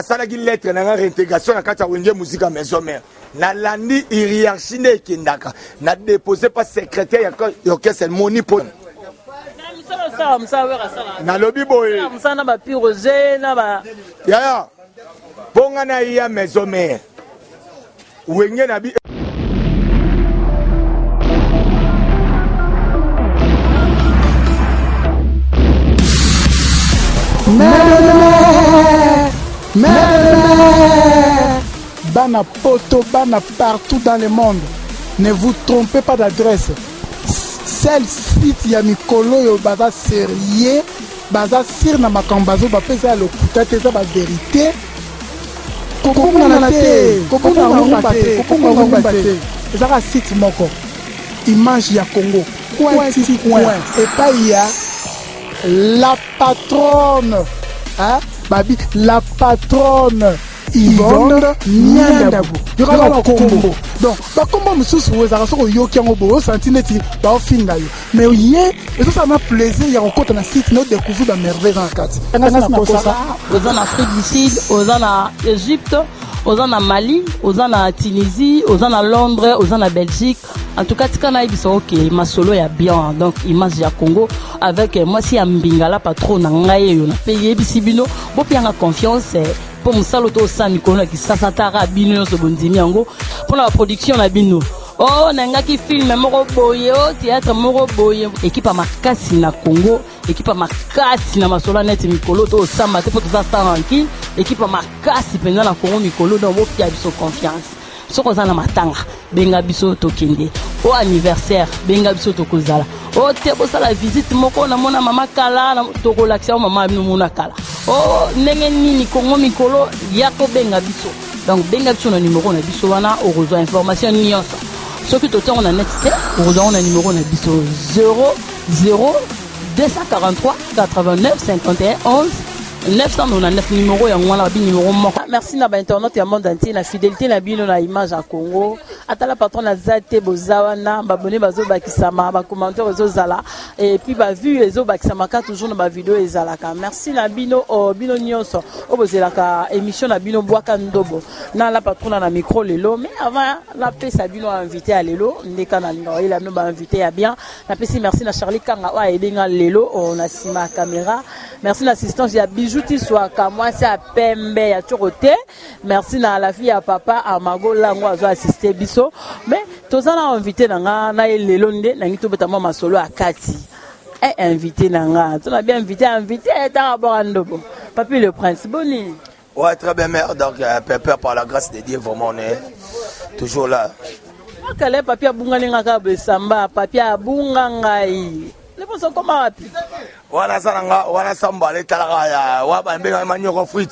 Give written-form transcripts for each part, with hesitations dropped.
Nasalaki lettre na nga réintégration na kati ya Wenge Musica Maison Mère. Nalandi hiérarchie nde ekendaka. Na déposer pa secrétaire ya orchestre moni po nalobi boye yaya mpo nga naya maison mère Wenge na bi Bana poto, bana partout dans le monde. Ne vous trompez pas d'adresse. Seul site ya mikolo oyo baza sérieux, baza sur na makambo bazo bapesa ya lokuta te, eza ba verite. Kobungana te, kobunga rumba te, kobunga rumba te. Ezaka site moko. Image ya Congo. Coin ti coin. Epai ya la patronne. Hein? Babi, la patronne. Yvonne Niandabu. Yoka ba kombo. Donc, ba kombo mosusu ezalaka soki oyoki yango boye osanti neti baofinga yo. Mais ye ezosala na plaisir ya kokota na site na découvrir ba merveille eza na kati. Ngasi nakosa. Oza na Afrique du Sud, oza na Egypte, oza na Mali, oza na Tunisie, oza na Londres, oza na Belgique. En tout cas, tika nayebisa oke masolo ya bien, donc image ya Congo avec mwasi ya mbingala patron na ngai eyo na pe yebisi bino bopianga confiance mpo mosala oyo tosala mikolo na kisasa tara bino nyonso bondimi yango mpo na baproduction na bino. Oh, nangaki film moko boye, oh, théâtre moko boye. Ekipe ya makasi na Congo, ekipe ya makasi na masolo ya neti mikolo tosamba te mpo toza tranquille. Ekipe ya makasi mpenza na Congo mikolo, donc bopia biso confiance. Soki oza na matanga, benga biso tokende. O anniversaire, benga biso tokozala. O te bosala visite moko namona mama kala, tokolakisa yo mama bino mona kala. O ndenge nini Congo mikolo, ya kobenga biso. Donc benga biso na numero na biso wana, okozwa information nyonso. Soki totiango na net te, okozwa yango na numero na biso 0 0 243 89 51 11 999 numero yango wana babi numero moko. Merci na ba internautes ya monde entier na fidélité na bino na image ya Congo. Atala patron aza te boza wana, ba abonnés bazobakisama, ba commentaires ezozala et puis ba vues ezobakisama ka toujours na ba vidéo ezalaka. Merci na bino oh, bino nyonso oyo bozelaka émission na bino bwaka ndobo na la patrona na micro lelo. Mais avant napesa bino invité ya lelo ndeka nalinga oyela bino ba invité ya bien. Napesi merci na Charlie Kanga oyo ayebi nga lelo oh, na nsima ya caméra. Merci na assistance ya Bijou Tiswaka mwasi ya pembe ya tshoko te. Merci na la fille ya papa Amago Lango azo assister biso. Mais toza na invité na nga na ye lelo nde nangi tobeta mwa masolo ya kati. Eh invité na nga, tona bien invité invité tanga bora ndobo. Papi le prince, boni. Ouais, très bien, mère. Donc, papa, par la grâce de Dieu, vraiment, on est toujours là. Kale papi abunga ninga ka besamba, papi abunga ngai. Lepo koma wapi? Wana sala nga, wana samba le talaka ya wa ba mbenga manyoko fruit.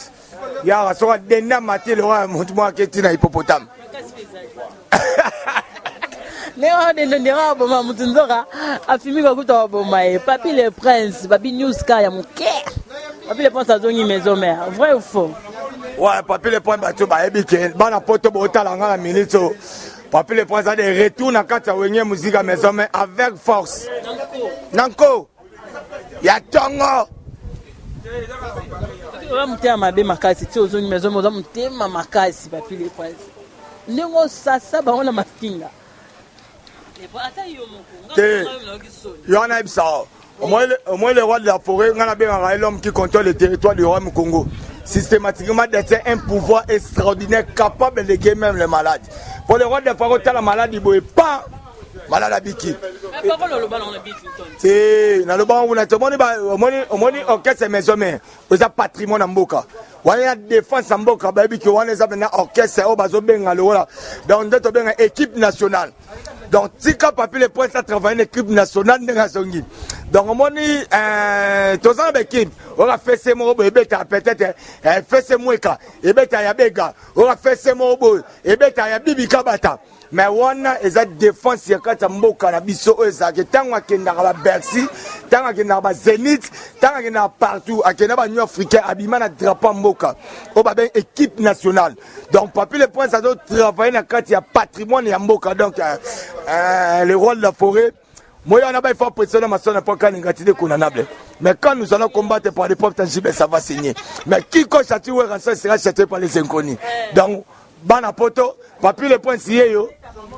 Ya soka denda matele wa mutu mwa keti na hippopotame. Ndenge wana dendo ndenge aboma mutu nzoka afimi bakuta baboma ye. Papi le prince, papi news ka ya moke. Papi le prince azongi maison mère. Vrai ou faux? Ouais, papi le prince bato bayebi ke bana poto botala nga na minute oyo. Papi le prince a des retours na kati ya Wenge Musica maison mère avec force. Nanko ya tongo. Oza motema mabe makasi ti ozongi maison mère, oza motema makasi papi le prince. Ndenge osasa bango na mafinga. Te, yo wana yebisa au moins le roi de la forêt, nga nabengaka ye l'homme qui contrôle le territoire du royaume Congo. Systématiquement détient un pouvoir extraordinaire capable de guérir même les malades. Pour le roi de la forêt, tala malade boye pa malade abiki. Te, naloba ngo na tomoni ba omoni omoni orchestre maison mère, eza patrimoine ya mboka. Wana ya défense ya mboka bayebi ke wana eza mena orchestre oyo bazobenga lokola donc nde tobenga équipe nationale. Donc tika Papi le Prince a travailler na équipe nationale ndenge azongi. Donc omoni toza na ba équipe oyo fese moko boye ebeta peut-être fese mweka ebeta ya bega oyo fese moko boye ebeta ya bibi kabata. Mais wana eza défense ya kati ya mboka na biso oyo ezalaka ntango akendaka ba Bercy, ntango akendaka ba Zenith, ntango akendaka partout, akenda ba Union africaine, abima na drapeau ya mboka oyo babengi équipe nationale. Donc Papi le Prince azo travailler na kati ya patrimoine ya mboka. Donc le roi de la forêt moyo wana ba ifa président na masona po kalinga tide konanable. Mais quand nous allons combattre par les propres tangibles, ça va saigner. Mais quiconque châtie Werrason sera châtié par les inconnus. Donc, bana poto, Papi le Prince yeyo,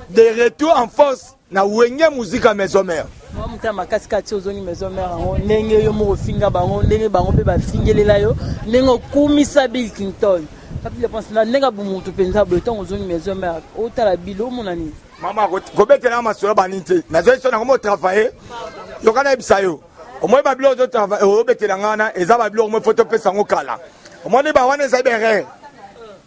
de retour en force na Wenge Musica Maison Mère. Mwa motema makasi kati ozongi maison mère yango ndenge yo moko ofinga bango ndenge bango mpe bafingelela yo ndenge okumisa Bill Clinton Papi le Prince na ndenge bomoto mpenza boye ntango ozongi maison mère otala bilo omona nini? Mama kobetela masolo banini te, nazoi so nango mo travailler yoka nayebisa yo omoni babiloko ozobetela ngai wana eza babiloko moi fo topesa yango kala omoni bawana ezali berere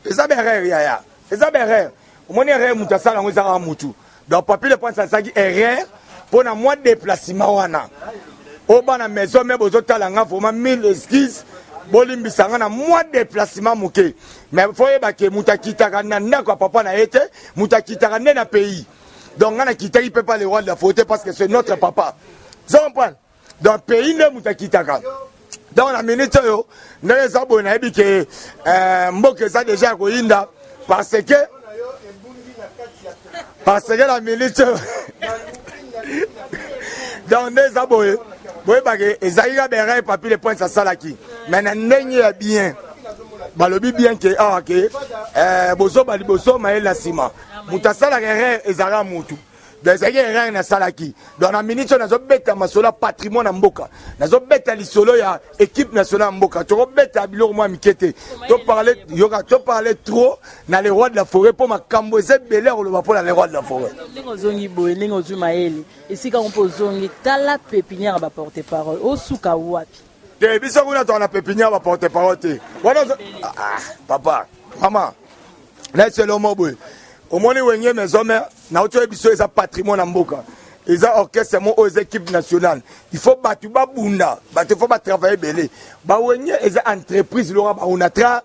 eza berere yaya eza berere omoni erreur moto asala yango eza kaka motu. Donc Papi le Prince asalaki erreur mpo na mwa déplacement wana oyo bana maison me bozotala nga vraiment mille excuses, bolimbisa nga na mwa déplacement moke. Mais fo oyeba ke moto akitaka na ndako ya papa na ye te, moto akitaka nde na pays. Donc nga nakitaki mpe pa le roi de la forêt parce que c'est notre papa, zo comprendre. Donc pays nde moto akitaka. Donc na minute oyo ndenge eza boye, nayebi ke mboka eza déjà ya koyinda parce que na minute oyo donc nde eza boye, boyebake ezalaki ka berere Papi le Prince asalaki, mais na ndenge ya bien. Balobi bien ke awa ke bozoba liboso, mayele na nsima. Moto asalaka erreur ezalaka motu. Donc ezalaki erreur nasalaki. Donc na minute oyo nazobeta masolo ya patrimoine ya mboka, nazobeta lisolo ya équipe nationale ya mboka. Tokobeta biloko mwa mike te, toparle yoka, toparle trop na le roi de la forêt mpo makambo eza ebele ya koloba mpo na le roi de la forêt. Ndenge ozongi boye, ndenge ozwi mayele esika ngo mpo ozongi, tala pépinière ya baporte parole, osuka wapi? Te, biso kuna toka na pépinière baporte parole te wana. Ah, papa, mama, naeselo mo boye, omoni Wenge Maison Mère, nauti oyebi biso eza patrimoine ya mboka, eza orchestre mo oyo eza équipe nationale. Il faut bato babunda, bato il faut batravaille ebele. Bawenge eza entreprise loka baonatra,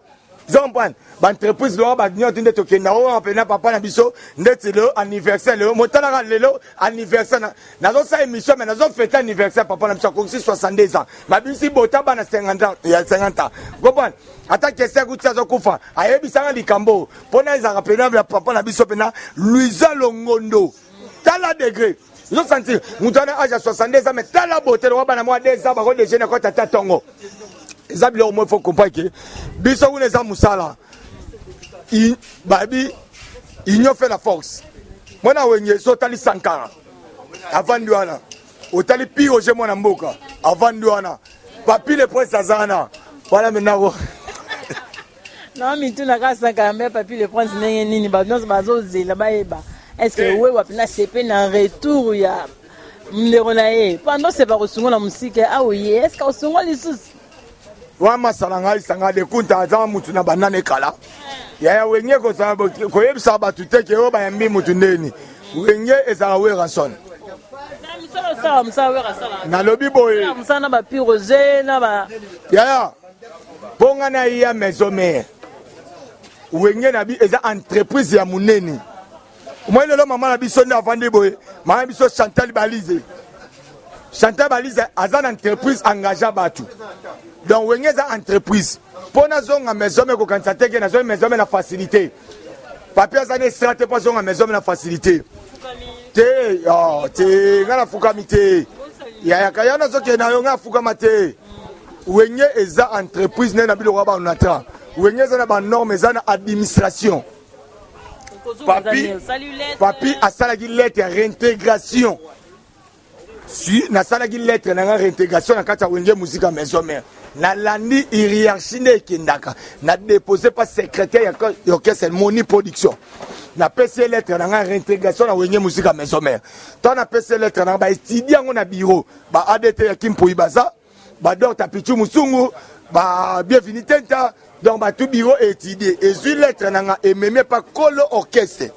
oza comprendre, baentreprise loka banyonso nde tokenda oyo mpena papa na biso ndeti lelo anniversaire, lelo motalaka lelo anniversaire, nazosala émission mais nazofete anniversaire papa na biso akokisi 62 ans, babisi bota bana 50 ans ya 50 ans, comprendre. Ata kese kuti azokufa, ayebisanga likambo mpona ezalaka pena ya papa na biso pena Luisa Longondo. Tala degré ozosentir moto wana, age ya 62 ans, mais tala beauté lokwa bana mwa 2 ans bako déjeuner kota ata ntongo. Eza biloko mo faut comprendre ke biso kuna eza mosala. Babi union fait la force. Mwana Wenge so otali Sankara avandi wana, otali Pi Roger mwana mboka avandi wana, Papi le Prince aza wana wana menako. Na mituna kaka Sankara mbe Papi le Prince ndenge nini? Bato nyonso bazozela bayeba est ce que wewa mpena sepe na retour ya ndeko na ye pendant sepa kosungola mosika awo ye, est ce que osungola lisusu? Wa masala ngai sanga de kunta aza mutu na banana ekala yaya Wenge kozala koyebisa bato te ke oyo bayambi mutu ndeni Wenge ezala Werrason. Misala osala, mosala wera asala. Nalobi boye. Mosala na bapi Roger na ba Yaya, mpo ngai naya maison mère, Wenge na bi eza entreprise ya monene. Omoi lelo mama na biso nde avandi boye, mama na biso Chantal Balise, Chantal Balise aza na entreprise, engagea bato. Donc Wenge eza entreprise. Mpo nazonga maison mère, kokanisa te ke nazongi maison mère na facilité. Papi aza na estra te mpo azonga maison mère na facilité te. Oh, te, ngai nafukami te yayaka ya nazokende na yo, ngai afukama te. Wenge eza entreprise nde na biloko ya banatra. Wenge eza na banorme, eza na administration. Papi, papi asalaki lettre ya réintégration. Si nasalaki lettre na nga réintégration na kati ya Wenge Musica Maison Mère, nalandi hiérarchie nde ekendaka, na dépose pa secrétaire ya orchestre Moni Production, napesi ye lettre na nga réintégration na Wenge Musica Maison Mère. Ntango napesi ye lettre na nga, baétudie yango na bureau, ba adt ya Kimpoi baza, badocteur Pichu Musungu, ba Bienvenu Tenta. Donc bato bureau étudie, ezwi lettre na nga, ememi epa kolo orchestre.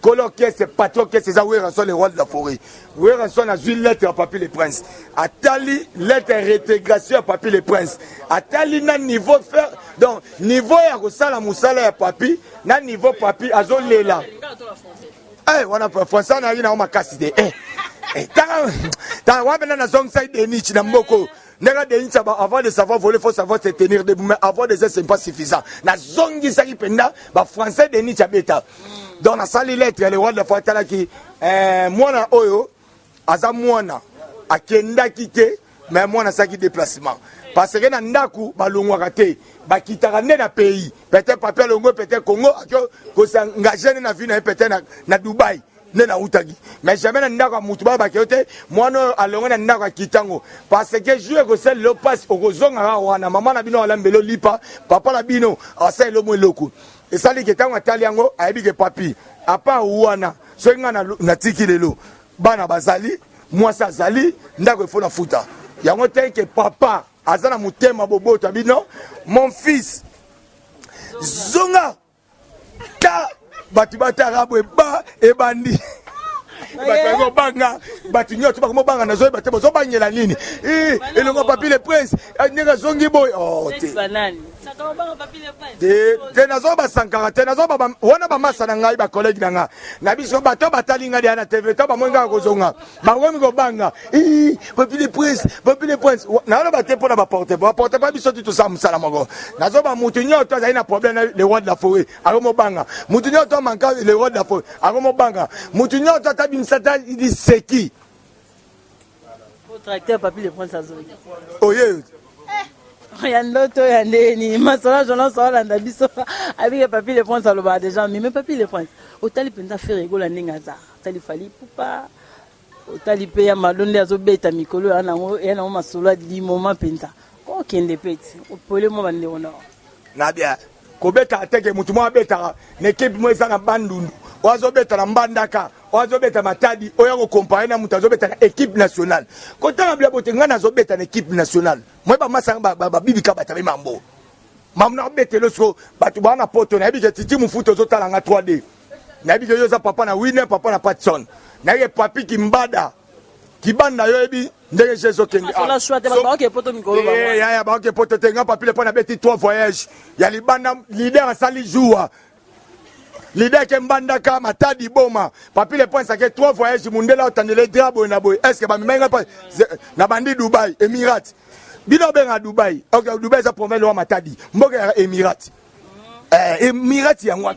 Kolo orchestre, patron orchestre eza Werrason, le roi de la forêt. Werrason azwi lettre ya Papi le Prince, atali lettre ya réintégration ya Papi le Prince, atali na niveau faire, donc niveau ya kosala mosala ya Papi, na niveau Papi azolela. Eh, wana français nayaki nango makasi te. Eh, eh, tanga tanga wana mpena nazongisaki Denich na mboko ndenge Denich avant de savoir voler, faut savoir se tenir debout, mais avant de c'est pas suffisant. Nazongisaki mpenza bafrançais Denich abeta. Donc nasali lettre, le roi de la forêt atalaki, eh, mwana oyo aza mwana akendaki te. Mais mwana asalaki déplacement parce que na ndako balongwaka te, bakitaka nde na pays. Peut-être papi alongwe, peut-être Congo ake kosengage nde na vie na ye, peut-être na Dubai nde nautaki, mais jamais na ndako ya mutu balobaki yo te mwana oyo alongwe na ndako akitango, parce que jour ekosalela yo mpasi, okozonga kaka wana. Mama na bino alambela olipa, papa na bino asalela mo eloko. Esali ke ntango atali yango, ayebi ke papi apa wana, soki ngai natiki lelo, bana bazali, mwasi azali, ndako efo na futa yango te. Ke papa aza na motema boboto, abi: "Non, mon fils, zonga." Ta bato bataka boye, ba ebandi, bato bakobanga, bato nyonso bakomobanga. Nazoyeba te bozobangela nini. Elongo Papi le Prince ndenge azongi boye, oh, te. Te te, nazoba Sankara te, nazoba wana bamasa na ngai, bacollègue na ngai na biso, bato batali ngai deya na TV to bamoni kaka kozonga, bakomi kobanga: "Papi le Prince, Papi le Prince." Naloba te mpo na baporte baporte pa biso ti tosala mosala moko. Nazoba mutu nyonso azali na problème, le roi de la forêt akomobanga. Mutu nyonso amanka le roi de la forêt akomobanga. Mutu nyonso ata bimisa ta liseki. Tracteur Papi le Prince azongi. Oye. Ya ndoto ya ndeni masolo jonas olanda biso, abike Papi le Prince alobaka déjà. Mais Papi le Prince, otali mpenza Ferre Gola ndenge aza, otali Fally Ipupa, otali mpe ya Mado nde azobeta mikolo ya nango, ya nango masolo ya limoma mpenza, okende mpe ti opole mwa bandeko na. Na bien kobeta teke, mutu moko abetaka na ekipe mo eza na Bandundu, oyo azobeta na Mbandaka, oyo azobeta Matadi, oyo akocomparer na moto azobeta na équipe nationale? Kotanga bila bote, ngai nazobeta na équipe nationale, moye bamasanga babibika bato abe mambo mamu na kobetela siko bato baa na poto. Nayebi ke Titi Mofuta ozotala nga 3D, nayebi ke yo oza papa na Winer, papa na Patson, nayebi ke papi Kimbada Kibanda, yo yebi ndenge je ezokende. Yaya, baoke poto te. Nga Papi le mpo nabeti trois voyage ya libanda. Leader asali jour, leader ke Mbandaka, Matadi, Boma. Papi le Prince ake trois voyage, mundele otandele drap boye na boye. Est ce que bamemai nga na bandi Dubai, Émirate? Bino obenga Dubai, ok, Dubai eza province wa Matadi, mboka ya Émirate. Émirate yango.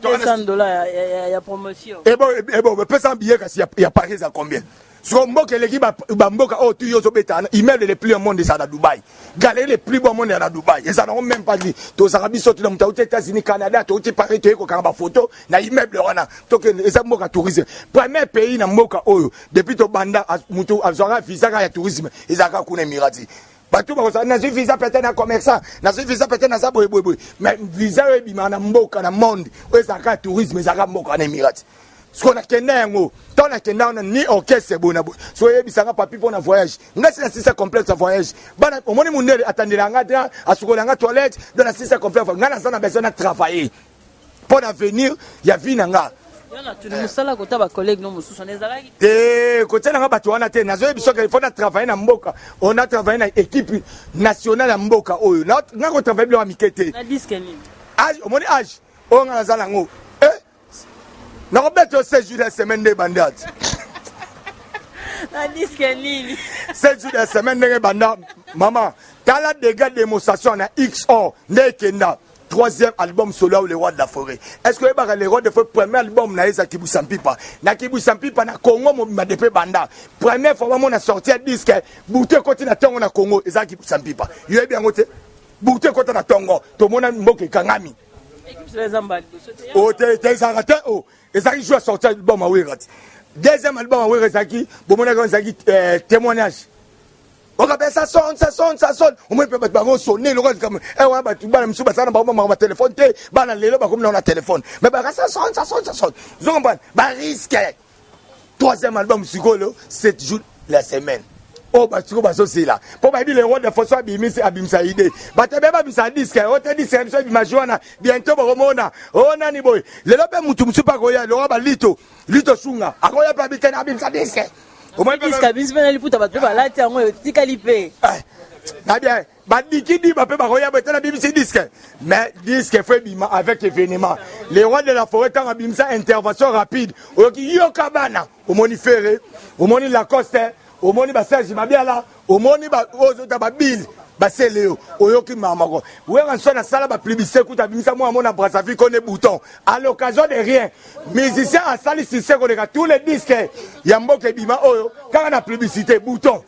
Ya promotion. Ebo epesa billet kasi ya Paris eza combien? Siko mboka eleki bamboka oyo tu yo ozobeta. Immeuble le plus au monde eza na Dubai, galerie le plus beau monde ya na Dubai eza nango. Même pas tozalaka biso tuna moto auti États-Unis, Canada, touti Paris, toye kokanga bafoto na immeuble wana. Tokende, eza mboka tourisme, premier pays na mboka oyo depuis tobanda moto azwaka visa kaka ya tourisme ezalaka kuna Émirati. Bato bakozala: "Nazwi visa peut-être na commerçant, nazwi visa peut-être naza boye boye boye." Mais visa oyo ebimaka na mboka na monde oyo ezalaka ya tourisme ezalaka mboka wana, Émirati. Sikoyo nakenda yango, ntango nakenda wana ni orchestre boye na boye. So oyebisanga papi mpo na voyage, ngai si nasisa complexe ya voyage. Bana omoni mundele atandela nga drap, asukola nga toilette, donc nasisa complexe. Ngai naza na besoin na travailler mpo na avenir ya vie na nga. Mosala kota bacollègue no mosusu wana ezalaki. Te, kotia nanga bato wana te. Nazoyebi soki faut na travailler na mboka oyo, na travailler na équipe nationale ya mboka oyo, nga kotravailler biloko ya mike te. Na disque nini? Age, omoni age oyo nga naza nango, nakobeta yo 7 jours ya semaine nde ebanda ati. Na disque nini? 7 jours ya semaine ndenge ebanda, mama, tala dégâts démonstration na xor nde ekenda. Troisième album solo, le roi de la forêt. Est ce que oyebaka le roi de forêt, premier album na ye eza Kibusa Mpipa? Na Kibusa Mpipa na Congo mobimba depuis banda, première fois bamona sorti ya disque butu ekoti na ntongo na Congo, eza Kibusa Mpipa. Yoyebi yango te? Butu ekota na ntongo, tomona mboka ekangami. O te te, ezalaka te. O ezalaki jour ya sorti album awera ti deuxième album awera ezalaki, bomonaki, ezalaki témoignage. Okabe, ça sonne, ça sonne, ça sonne. Omoni mpe bato bango sonne lokola likambo wana. Bato bana misusu basala na bango bamaka batelefone te. Bana lelo bakomi nango na telefone, mais baka ça sonne, ça sonne, ça sonne. Ozo comprendre barisque. Troisième album sikoyo, 7 jours la semaine oyo basiko bazozela mpo bayebi le roi de façon abimisi, abimisa ide. Bato ebe babimisa disque oyo te, disque ya biso ebima jour wana, bientôt bokomona oyo nani boye. Lelo mpe mutu mosusu mpe akoya lokola balito lito sunga, akoya mpe abitene, abimisa disque. Disque abimisi mpe na liputa, bato mpe balati yango, etikali mpe. Na bien, badiki diba mpe bakoya boye te, na bimisi disque. Mais disque faut ebima avec événement. Le roi de la forêt, ntango abimisa intervention rapide, oyoki yoka bana, omoni Ferre, omoni Lacoste, omoni baserge Mabiala, omoni oyo ozota babile basele yo, oyoki mama moko wera nso nasala bapublicité kuta abimisa mwana mona Brazzaville kone bouton à l'occasion de rien. Musicien asali succès koleka tous les disques ya mboka ebima oyo kaka na publicité bouton.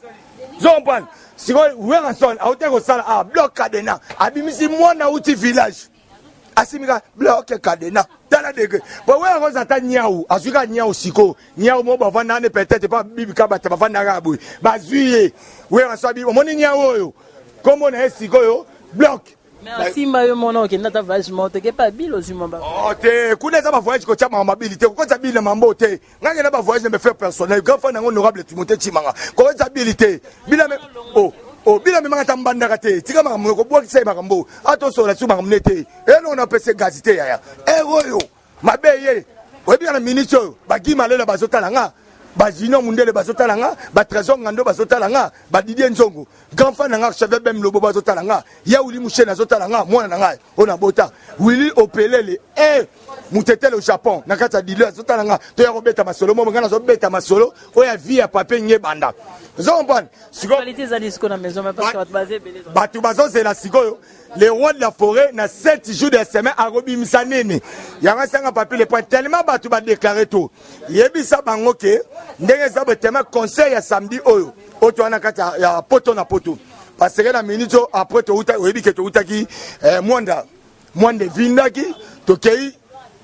Zo comprendre? Sikoyo Werrason auti kosala a bloc cadena, abimisi mwana auti village, asimika bloc cadena. Tala degré po Wera koza ata nyau, azwi kaka nyau. Sikoyo nyau mo bavanda ane, peut-être pa bibika bato bavandaka boye, bazwi ye. Werrason abi omoni nyau oyo, kombo na ye sikoyo bloc. Mais asimba yo mona okenda ata voyage moko te, kepa bile ozwi mwa ba Oh te, kuna eza bavoyage kotia makambo mabili te, kokotisa bili na mambo te. Ngai ngenda bavoyage na baffaire personnel. Grand frère nango honorable Timothée Chimanga, kokotisa bili te. Bila me oh oh, bila memanga ta mbandaka te. Tika makambo kobwakisa ye, makambo atosola su makambo ne te. Eloko na pese gazi te yaya. Ere oyo mabe ye oyebi na minute oyo bagima lela bazotala nga, bajunior mundele bazotala nga, batrésor ngando bazotala nga, badidie nzongo, grand frère na nga Xavier Bem Lobo bazotala nga, ya Wili Mushene azotala nga, mwana na ngai oyo nabota Wili Opelele e Mutetele au Japon na kati ya dilo azotala nga. Toya kobeta masolo mo ngai nazobeta masolo oyo ya vie ya pape nge banda, ozo comprendre sikoyo. Qualité ezali sikoyo na maison, mais parce que bato baza ebele. Bato bazozela sikoyo le roi de la forêt na 7 jours de la semaine akobimisa nini. Yango asanga Papi le Point tellement bato badéclare to yebisa bango ke ndenge eza boye, tellement conseil ya samedi oyo oyo toza na kati ya poto na poto, parce que na minute oyo après touta, oyebi ke toutaki mwanda mwanda evindaki, tokei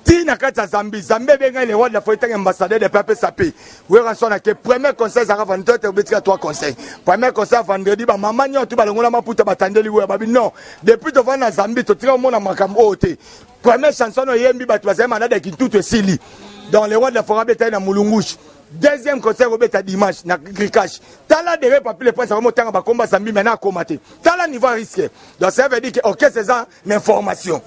ti na kati ya Zambi. Zambi ebengai le roi de la forêt ntango ambassadeur de paix apesa pe Werrason ake. Premier conseil ezalaka vendredi te, obetika trois conseil. Premier conseil vendredi, bamama nyonso balongola maputa, batandeli weya, babi non, depuis tovandi na Zambi totika komona makambo oyo te. Première chanson oyo eyembi, bato bazali malade ya kintutu esili. Donc le roi de la forêt abetaki na Mulungushi. Deuxième concert obeta dimanche na Gricage. Tala dere Papi le Prince akomotanga bakomba Zambi, mais nakoma te. Tala niveau ya risque. Donc ça veut dire que orchestre eza na information.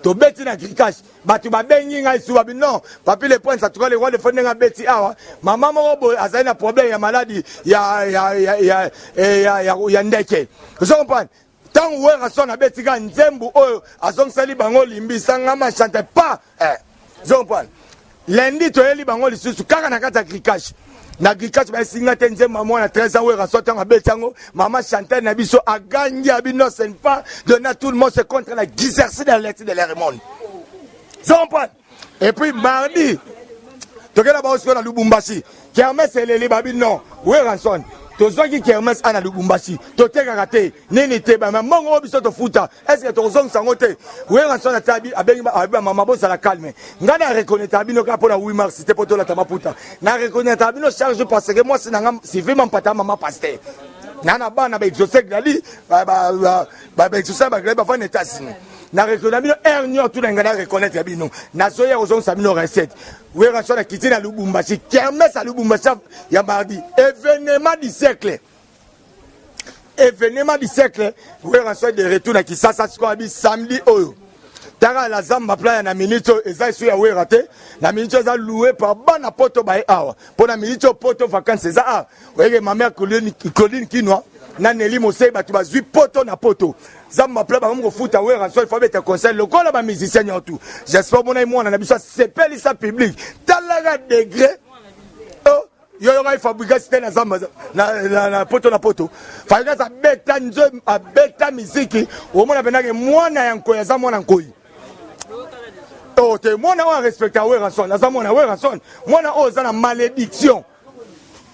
Tobeti na Gricage, bato babengi ngai su, babi non, Papi le Prince, en tout cas le roi de forêt ndenge abeti awa, mama moko boye azali na problème ya maladi ya ndeke, ozo comprendre. Ntango Werrason abeti kaka nzembo oyo azongisali bango limbisanga ma chante pas, ozo comprendre. Lundi toyeli bango lisusu kaka na kati ya Gricage. Na Gricage baesinga te nzembo ya mwana 13 ans. Werrason ntango abeti yango, mama Chantal na biso agangi, abi non, ce n'est pas donné à tout le monde, c'est contre la guisercie de la lecture de l'air monde, ozo comprendre. Et puis mardi tokenda bango sikoyo na Lubumbashi, kermesse eleli, babi non, Werrason, tozwaki kermesse a na Lubumbashi, totekaka te nini te, bama mbongo oyo biso tofuta, est ce que tokozongisa yango te? Werrason ati abengi abi bamama bozala calme, ngai na reconnaître bino kaka mpona 8 mars te, mpo tolata maputa. Na reconnaître bino charge parce que mwasi na nga Sylvie Mampata, mama pasteur na bana baexaucé glali, baexaucé baglali bafani États-Unis. Na reconnaître bino heure nyonso tuna ngai, na reconnaître bino, nazoya kozongisa bino recette. Werrason akiti na Lubumbashi, kermesse ya Lubumbashi ya mardi, événement du siècle, événement du siècle. Werrason de retour na Kisasa sikoyo, abi samedi oyo taka la Zamba Playa. Na minute oyo eza esu ya Wera te, na minute oyo eza loué par bana poto baye awa, mpo na minute oyo poto vacance eza awa. Oyeke mama ya Claudine Kinwa na Neli Mosei, bato bazwi poto na poto Zamba Playa, bakomi kofuta Werrason, il faut abeta concert lokola bamusicien nyonso. J'espère omona ye mwana na biso asepelisa public. Talaka degré oh, yo yokai Fabregas te na Zamba na poto na poto. Fabregas abeta nzo, abeta miziki, omona mpendake mwana ya nkoi aza mwana nkoi. Oh te, mwana oyo arespecta Werrason aza mwana Werrason. Mwana oyo oza na malédiction,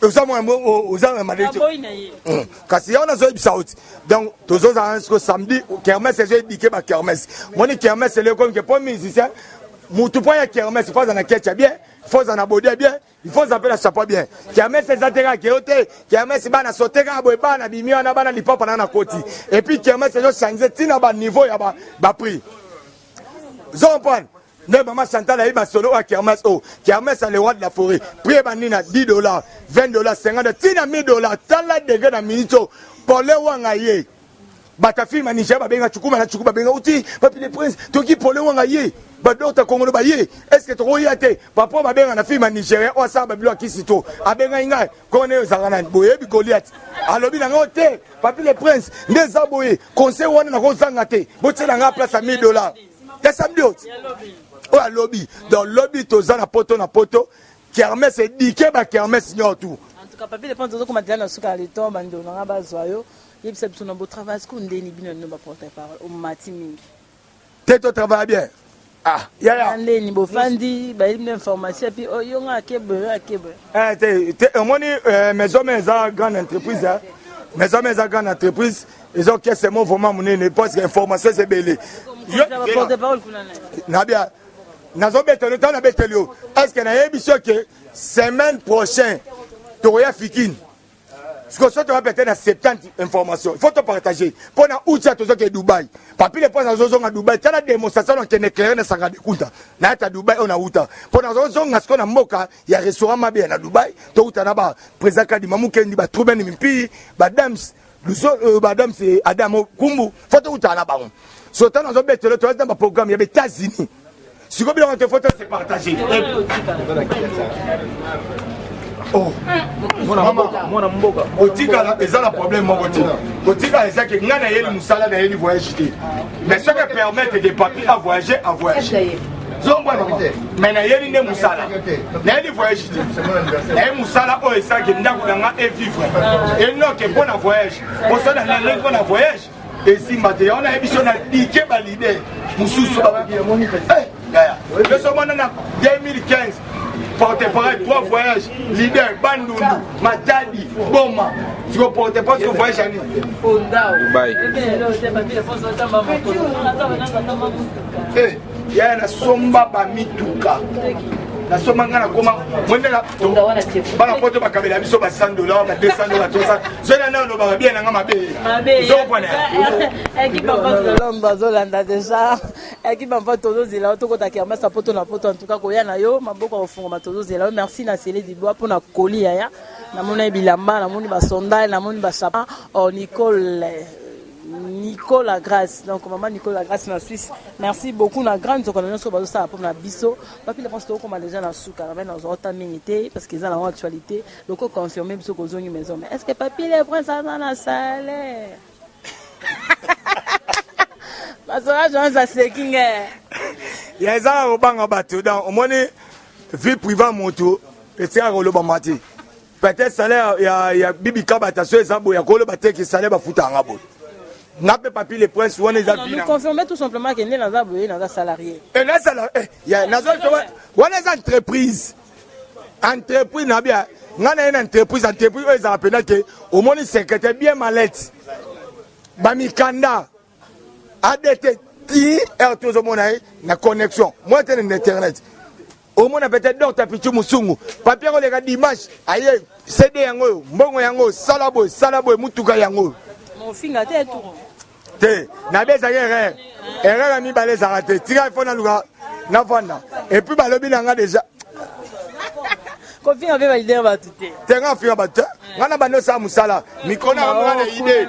oza mwana oza na malédiction. Kasi yango nazoyebisa oti donc tozozala siko samedi kermesse ezoyebike bakermesse. Moni kermesse elekomi ke mpo musicien mutu mpo ya kermesse, faut aza na kecha bien, faut aza na bodi ya bien, il faut aza mpe na chapeau bien. Kermesse eza te kaka keyo te, kermesse bana sote kaka boye, bana bimi wana, bana lipapa na koti. Et puis kermesse ezochange ntina baniveau ya baprix, ozo comprendre. Nde mama Chantal ayebi masolo oyo ya kermesse oyo. Kermesse ya le roi de la forêt, prix ebandi na 10 dollars, 20 dollars, 50 ntina 1000 dollars. Tala degré na minute oyo Pole Wanga ye, bato ya filme ya Nigeria babenga Cukuma na Cukuma, babenga uti Papi le Prince, toki Pole Wanga ye, badokta Kongolo baye, est ce que tokoya te? Papa oyo babenga na filme ya Nigeria oyo asala babilo ya kisi to abengai ngai, kona oyo ezalaka nani boyebi, Goliath, alobi na ngai te, Papi le Prince, nde eza boye, conseil wana nakozanga te, botiela ngai place ya 1000 dollars ya samedi oyo oyo alobi. Donc lobi toza na poto na poto, kermesse edike bakermesse nyonso tu. En tout cas Papi le Prince, tozokoma deja na suka ya leton. Bandeko na nga bazwa yo, yebisa biso na botravaille siko ndeni bino nino baporte parole omati mingi. Te, totravaille bien, ah yaya. Ndeni bofandi, bayebi bino information, epuis oh, yo nga akeboye, yo akeboye. Eh, te te, omoni maison mère eza grande entreprise, eh. Maison Mère eza grande entreprise, eza orchestre mo vraiment monene parce que information eza ebele. Nabia nazobetela yo, ntango nabeteli yo, est ce que nayebi so ke semaine prochaine tokoya fikini? Sikoyo so toya peut-être na 70 information, il faut topartager mpo na utia tozoke Dubai. Papi le Prince azozonga Dubai. Tala démonstration, nakende éclaire na sanga dekunta nayata Dubai oyo nauta mpo nazozonga sikoyo na mboka ya restaurant mabe ya na Dubai. Touta na ba président Kadima Mukendi, batrubeni mimpi, badams badams Adam Kumbu, fo toutaka na bango. So ntango nazobetelo, toza na baprogramme ya baÉtats-Unis. Sikoyo biloko te, fo tose partage. Oh. Mwana mboka. Kotikala eza na problème moko te. Kotikala ezaki ngai nayeli mosala, nayeli voyage te, mais soki permettre que papi a voyage, a voyage zombwana, mais nayeli nde mosala, nayeli voyage te. Naye mosala oyo esalaki ndako na nga evivre enoke mpo na voyage, mosala naleli mpo na voyage esimba te. Yango nayebi so na dike baleader mosusu biso mona na 2015, porte parole, trois voyages, leader Bandundu, Matadi, Boma. Siko porte parole, siko voyage ani? Dubai. Yaya, nasomba bamituka, nasomba nga nakoma mwendela. Bana poto bakabela biso ba 100 dollar, ba 200 dollar, 300. Soki na olobaka bien nanga mabe, ozokopwana. Bazolanda déjà équipe mpa, tozozela yo, tokota kermesse poto na poto. En tout cas, koya na yo maboko ya kofungama, tozozela yo. Merci na Sele Dibois mpona koli yaya. Namoni bilamba, namoni basandales, namoni bachapa. Oh, Nicole, Nicolas Grâce, donc maman Nicolas Grâce na Suisse, merci beaucoup na grande nzoko na nyonso bazosala mpo na biso. Papi le Prince, tokokoma déjà na suka na bene, nazwa ota mingi te parce que eza nango actualité. Loko confirme biso kozongi maison, mais est ce que Papi le Prince aza na salaire? Basola Jones aseki nge. Ya eza na kobanga bato. Donc omoni, vie privée moto etikaka kolobama te. Peut-être salaire ya Bibi Kabata so eza boye, ya koloba te ke salaire bafutanga boye. Nga mpe Papi le Prince, wana eza vie. Nous confirmer tout simplement ke nde naza boye, naza salarié. Nasala wana eza entreprise, entreprise na bia nga na ye na entreprise. Entreprise oyo ezala mpena ke omoni secrétaire bien malete, bamikanda adt ti r, tozomona ye na connexion mwa te na internet. Omona peut-être Dr Pichu Musungu, papier koleka dimanche, aye cd yango oyo, mbongo yango, sala boye, sala boye, mutuka yango. Mofinga te tour. Te, nabe ezalaki erreur, erreur ya mibale ezalaka te. Tika ifo naluka navanda, et puis balobi na nga déjà. Kofinga mpe baleader bato te. Te, nga afinga bato te. Nga na bandi osala mosala mikolo na nga na idée,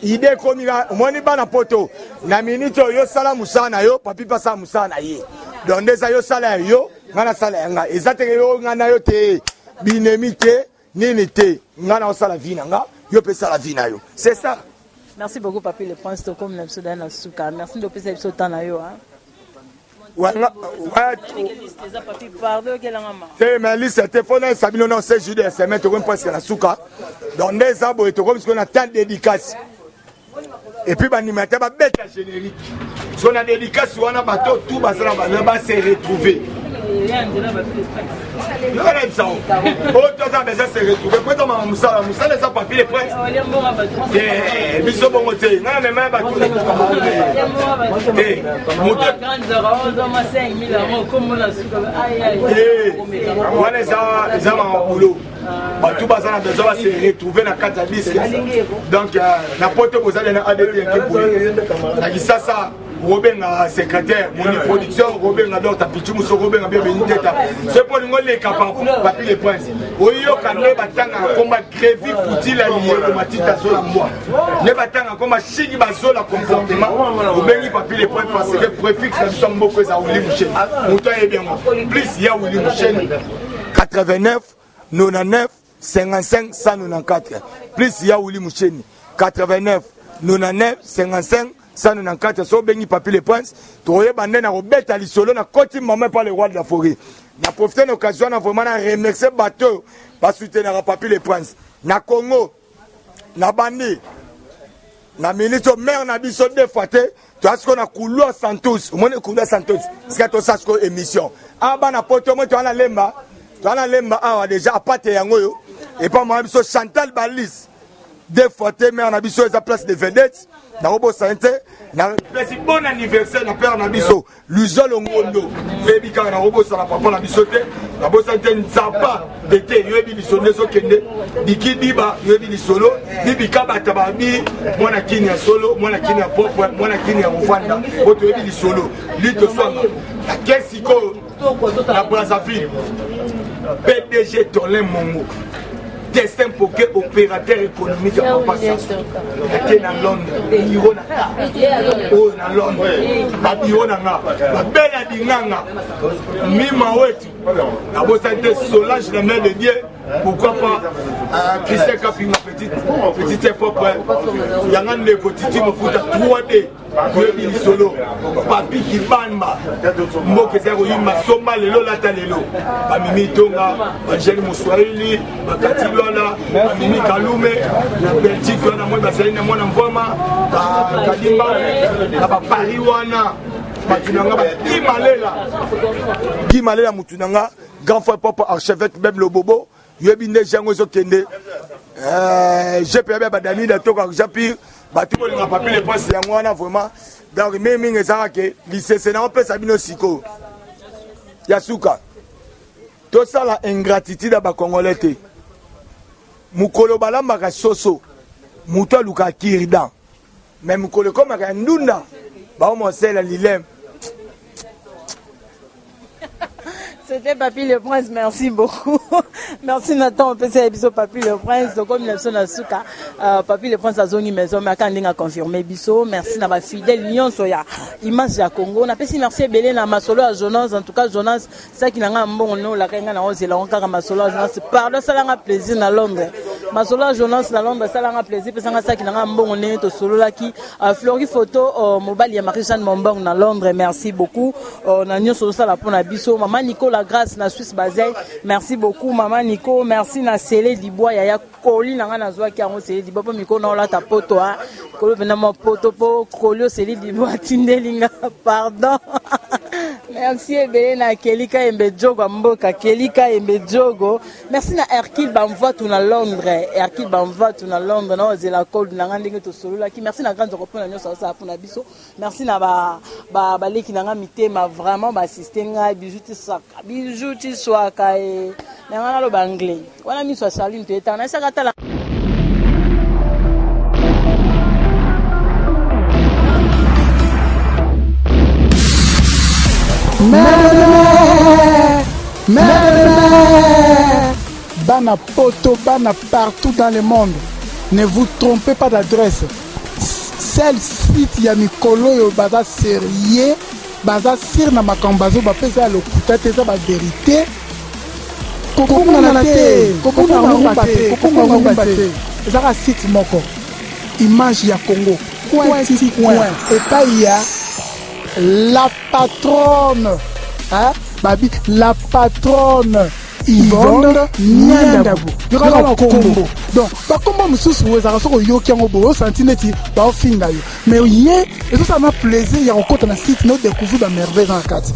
idée ekomi. Omoni bana poto na minute oyo, yosala mosala na yo, papi mpe asala mosala na ye. Donc nde eza yosala ya yo, nga nasala ya nga. Eza teke yo nga na yo te, binemi te, nini te. Nga na osala vie na nga, yo mpe sala vie na yo, c'est ça. Merci beaucoup, Papi le Prince. Tokomi na biso daya na suka. Merci nde opesa biso temps na yo. Eza Papi, pardon, okelanga ma. Te, mais liste te, fo nayesa bino na 16 jours de semaine, tokomi presque na suka. Donc nde eza boye, tokomi sikoyo na temps dédicace, et puis baanimateur babeta générique. So na dédicace wana, bato tout baza na base retrouver. Yokanayebisa oyo toza besoin se retrouver po ezamaka mosala, mosala eza Papi le Prince te, biso bongo te. Ngai na mema ya bato te. Moto wana eza mama boulot. Bato baza na besoin base retrouver na kati ya disque. Donc na poto bozali na adt yake boye, na Kisasa okobenga secrétaire Moni Production, okobenga Dr Pichu Muso, okobenga bien Beni Teta. So mpo olingo oleka Papi le Prince, oyoka nde batangaka komba Grevi Futila Liyelo Matita Zola Mbwa, nde batangaka komba Shingi Bazola comportement. Obengi Papi le Prince parce que préfixe na biso ya mboka eza Wili Musheni. Moto ayebi yango plus ya Wili Musheni, 89 99 55 194, plus ya Wili Musheni, 89 99 55 194. So obengi Papi le Prince, tokoyeba nde na kobeta lisolo na koti mama pa le roi de la forêt. Na profite na occasion wana vraiment na remercier bato oyo basoutenaka Papi le Prince na Congo. Na bandi na minute oyo, maire na biso deux fois te. Toza sikoyo na couloir Santos. Omoni couloir Santos, sika tosala sikoyo émission awa. Bana poto moi, toza na Lemba, toza na Lemba awa déjà. Apate yango oyo epa mama biso Chantal Balise. Deux fois te mère na biso eza place de vedette. Nakobosana te. Napesi bon anniversaire na père na biso Luza Longondo. Oyebi kaka nakobosana papa na biso te. Nabosani te Nzapa Dete, yoyebi lisolo nde ezokende. Diki Diba, yoyebi lisolo. Bibi Kabata babi mwana kini ya solo, mwana kini ya propre, mwana kini ya kovanda. Po toyebi lisolo. Lito Swanga. Nake sikoyo na Brazzaville. PDG Tolin Mongo. Destin Poke, opérateur économique ya Papa Sassou. Nake na Londres, bureau na nga. Oyo na Londres, ba bureau na nga. Ba bela dinganga. Mima wetu. Nabosani te Solange la mère de Dieu. Pourquoi pas euh, Christian Kapinga petite petite propre. Yanga ndeko Titi Mofuta 3D. Oyebi lisolo papi kibamba mboka ezali koyimba somba lelo lata lelo bamimi tonga bangeli moswahili bakati lwana bamimi kalume na belgique wana moi bazali na mwana mvwama bakadimba na baparis wana bato na nga bakimalela kimalela motu na nga grand frère propre archevêque beb lobobo yoyebi nde jango ezokende eh, gpa ya badamida toka japir bato bolinga papi le prince yango wana vraiment donc mingi mingi ezalaka ke lisese na opesa bino sikoyo ya suka tosala ingratitude ya bacongolais te mokolo balambaka soso moto alukaka kirdan me mokolo ekomaka ya ndunda baomosela lileme C'était Papy le Prince, merci beaucoup. merci Nathan, on peut faire biso Papy le Prince. Donc comme biso na suka, euh, Papy le Prince azongi maison mais aka ndinga confirmer biso. Merci na ba fidèle nyonso ya image ya Congo. Na pesi merci ebele na masolo ya Jonas, en tout cas Jonas saki na nga mbongo no la kanga na ozela on kaka masolo ya Jonas. Pardon sala nga plaisir na Londres. Masolo ya Jonas na Londres sala nga plaisir pesa nga saki na nga mbongo ne to sololaki. Euh, Flori photo euh, mobali ya Marie-Jeanne Mombong na Londres, merci beaucoup. Oh, na nyonso ozosala mpo na biso mama Nico la grâce na Suisse Basel merci beaucoup mama Nico merci na Sele Dibwa yaya koli na ngai nazwaki yango Sele Dibwa mpo mikolo naolata poto a kolo mpena mwa poto mpo koli oseli Dibwa atindeli nga pardon merci ebele na Kelika Embe Djogo ya mboka Kelika Embe Djogo merci na Hercule Bamvatu na Londres Hercule Bamvatu na Londres na ozela code na ngai ndenge tosololaki merci na grande mpo na nyonso azosala mpo na biso Merci na ba ba baleki na nga mitema vraiment ba assister ngai bijou tisaka bijou tiswaka e na nga naloba anglais wana miso ya Charline to etanga na tala. Bana poto, bana partout dans le monde. Ne vous trompez pas d'adresse. Seul site ya mikolo oyo baza serieux, baza sur na makambo bazo ba pesa ya lokuta te, eza ba verite. Kobungana te, kobunga ngumba te, kobunga ngumba te. Eza kaka site moko. Image ya Congo. Coin ti coin. Epai ya la patronne. Hein? Babi, la patronne. Yvonne Nyandabu yoka kaka kombo donc bakombo mosusu ezalaka soki oyoki yango boye osanti neti baofinga yo mais ye ezosala na plaisir ya kokota na site na odecouvrir bamerveille eza na kati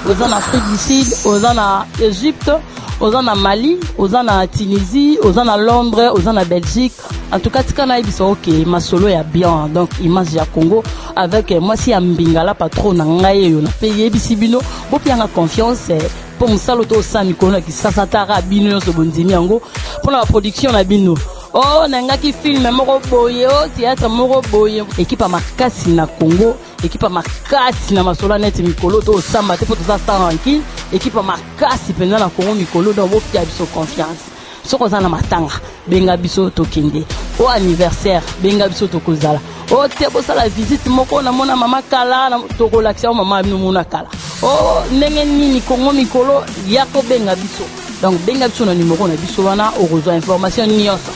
oza na Afrique du Sud oza na Egypte oza na Mali oza na Tunisie oza na Londres oza na Belgique En tout cas tika nayebisa ok masolo ya bien donc image ya Congo avec euh, mwasi ya mbinga la patron na ngai eyo na pe yebisi bino bopianga confiance eh, mpo mosala to osala mikolo na kisasa tara bino nyonso bondimi yango mpo na baproduction na bino oh nangaki film moko boye oh théâtre moko boye ekipe ya makasi na Congo ekipe ya makasi na masolo ya neti mikolo to osamba te mpo toza sans rancune ekipe ya makasi mpenza na Congo mikolo donc bopia biso confiance Soki oza na matanga benga biso tokende, o anniversaire benga biso tokozala, o te bosala visite moko namona mama kala tokolakisa yo mama bino mona kala, o ndenge nini Congo mikolo ya kobenga biso. Donc benga biso na numero na biso wana okozwa information nyonso.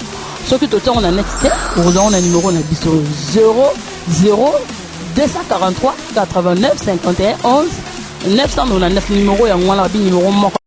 Soki totia yango na net te okozwa yango na numero na biso 00 243 89 51 11 999 numero yango wana babi numero moko.